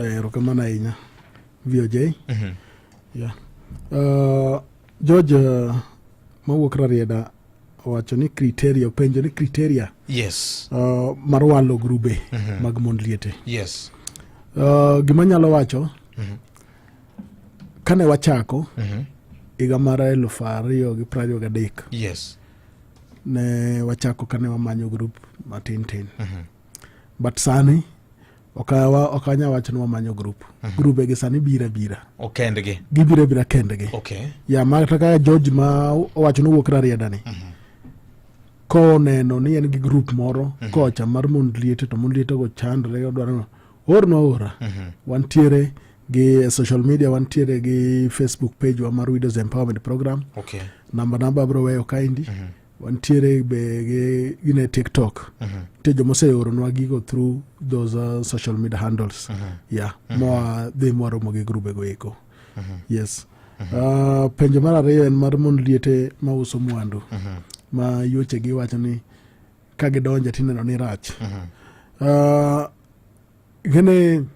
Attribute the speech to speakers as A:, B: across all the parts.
A: Erokamano ahinya VOJ. Yeah. George mawuok Rarieda owacho ni criteria, openjo ni criteria mar walo grube mag mond liete. Gima anyalo wacho, kane wachako higa mar 2023, ne wachako kane wamanyo group matin tin, but sani ok anyal wacho ni wamanyo group. Grube gi sani biro abira.
B: Okendgi.
A: Gibiro abira kendgi. Ya, ma kata kaka George ma owacho ni owuok Rarieda ni, koneno ni en gi group moro kocha mar mond liete, to mond liete go chandre, odwaro ornwa ora. Wantiere gi social media, wantiere gi Facebook page wa mar Widows Empowerment Program. Namba abiro weyo kaendi. Wantiere be gi gine TikTok. Nitie joma oseoronwa gigo through those social media handles. Yeah, moa dhi mwaromo gi grube go eko. Yes. Penjo mar ariyo en mar mond liete mauso mwandu ma yuoche gi wacho ni ka gidonje tineno ni rach. Gini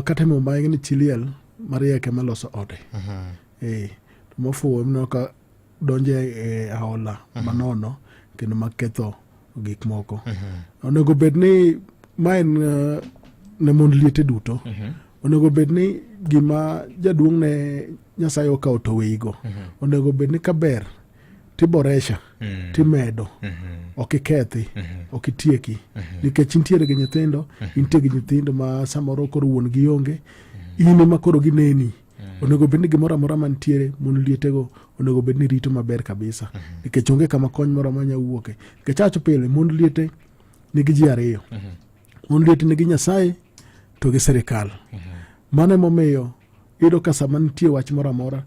A: kata e Muma ing'e ni chi liel mariek ema loso ode. To mofuwo ineno ka donjo e aola manono kendo maketho gik moko. Onego bed ni ma en ne mond liete duto. Onego bed ni gima jaduong' ne Nyasaye okawo to weyigo. Onego bed ni kaber tiboresha, timedo, ok ikethi, ok itieki, nikech intiere gi nyithindo, intie gi nyithindo ma samoro koro wuon gi onge, in ema koro gineni. Onego bed ni gimoro amora mantiere mond lietego onego bed ni rito maber kabisa, nikech onge kama kony moro amora nyalo wuoke. Nikech awacho pile, mond liete nigi ji ariyo. Mond liete nigi Nyasaye to gi sirikal. Mano emomiyo iyudo ka sama nitie wach moro amora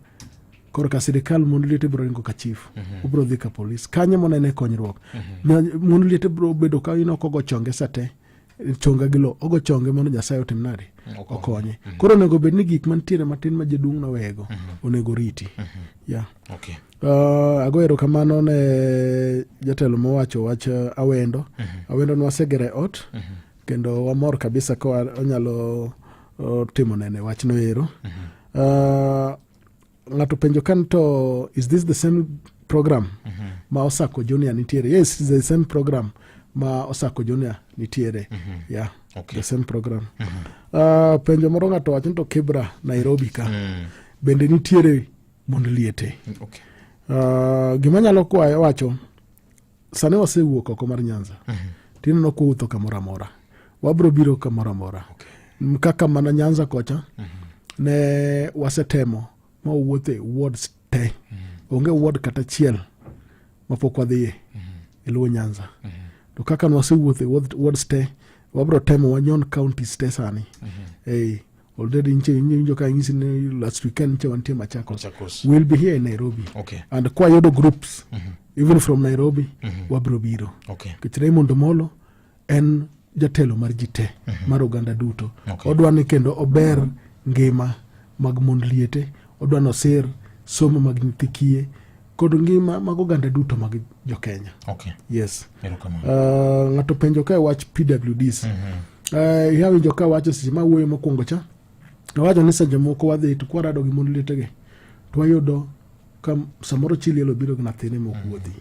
A: korka sirikal, mond liete biro ringo ka chief, obiro dhi ka polis, kanyo monene konyruok. Mond liete biro bedo ka ineno kogo chonge sate chonga gi lo, ogo chonge mondo Nyasaye otim nade? Okonye. Koro onego bed ni gik mantiere matin ma jaduong' nowego onego riti. Yeah. Ago erokamano ne jatelo mowacho wach Awendo. Awendo nwasegero e ot kendo wamor kabisa ka onyalo timo nene wachno ero. Ng'ato penjo kan to is this the same program ma Osako Junior nitiere? Yes, it's the same program ma Osako Junior nitiere. Yeah. The same program. Penjo moro ng'ato wacho ni to Kibra Nairobi ka bende nitiere mond liete? Gima nyalo kwayo wacho, sani wasewuok oko mar Nyanza, tineno kwawuotho kamoro amora, wabro biro kamoro amora. Kaka mana Nyanza kocha ne wasetemo ma wawuothe wards te, onge ward kata achiel mapok wadhiye e Luo Nyanza. To kaka nwasewuotho e wards te, wabro temo wanyon counties te sani. Already nche winjo ka ng'isi ni last weekend nche wantie Machakos.
B: Machakos.
A: We'll be here in Nairobi. And kwayudo groups even from Nairobi, wabro biro. Nikech Raymond Omolo en jatelo mar ji te, mar oganda duto. Odwa ni kendo ober ngima mag mond liete, odwa ni osir somo mag nyithi kiye kod ngima mag oganda duto mag jokenya. Yes.
B: Erokamano.
A: Ng'ato penjo ka wach PWDs. Iwinjo ka wacho seche ma wuoyo mokwongo cha, awacho ni seche moko wadhi to kwarado gi mond lietegi to wayudo ka samoro chi liel obiro gi nyathine mok wuothi.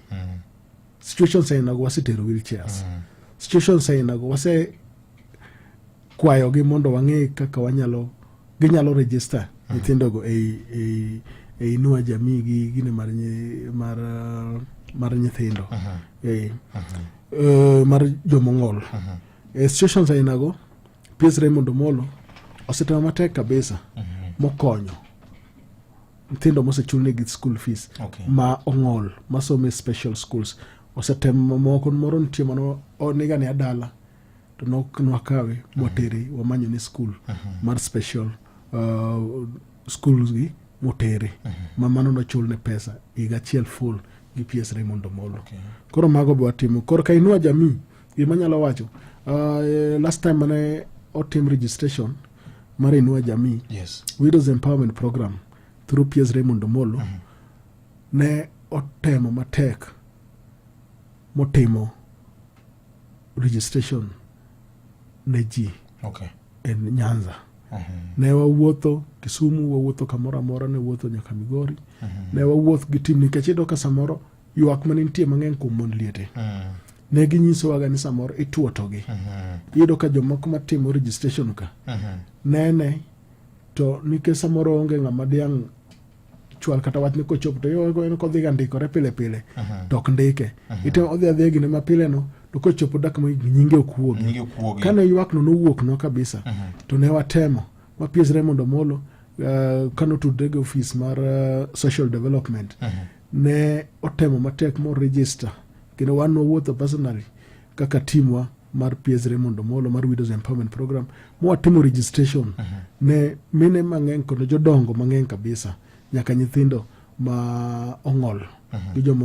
A: Situations ainago wasetero wheelchairs. Situations ainago wase kwayogi mondo wang'e kaka wanyalo ginyalo register nyithindogo ei Inua Jamii gi gine mar nyithindo mar jomong'ol. E situations ainago PS Raymond Omolo osetemo matek kabisa mokonyo nyithindo mosechulnegi school fees ma ong'ol masomo e special schools. Osetemo moko, moro nitie mano oniga ni adala to nwakawe mwatere wamanyo ni school mar special schools gi motere ma mano nochulne pesa higa achiel full gi PS Raymond Omolo. Koro mago be watimo. Koro ka Inua Jamii, gima anyalo wacho, last time mane otim registration mar Inua Jamii, Widows Empowerment Program through PS Raymond Omolo ne otemo matek motimo registration ne ji. en Nyanza. Ne wawuotho Kisumu, wawuotho kamoro amora, ne wuotho nyaka Migori. Ne wawuoth gi team nikech iyudo ka samoro ywak mane nitie mang'eny kuom mond liete. Ne ginyisowaga ni samoro ituotogi. Iyudo ka jomoko matimo registration ka nene to nikech samoro onge ng'ama diang' chwal kata wach ni kochopo to yo en kodhiga ndikore pile pile to ok ndike. Itemo odhi adhiya gine ma pile no to kochopo dak ma nyinge ok wuogi.
B: Nyinge ok wuogi.
A: Kane ywak no nowuok no kabisa to ne watemo ma PS Raymond Omolo kane otudre gi ofis mar social development ne otemo matek mo register kendo wan wawuotho personally kaka team wa mar PS Raymond Omolo mar Widows Empowerment Program mwatimo registration ne mine mang'eny kod jodongo mang'eny kabisa nyaka nyithindo ma ong'ol gi joma.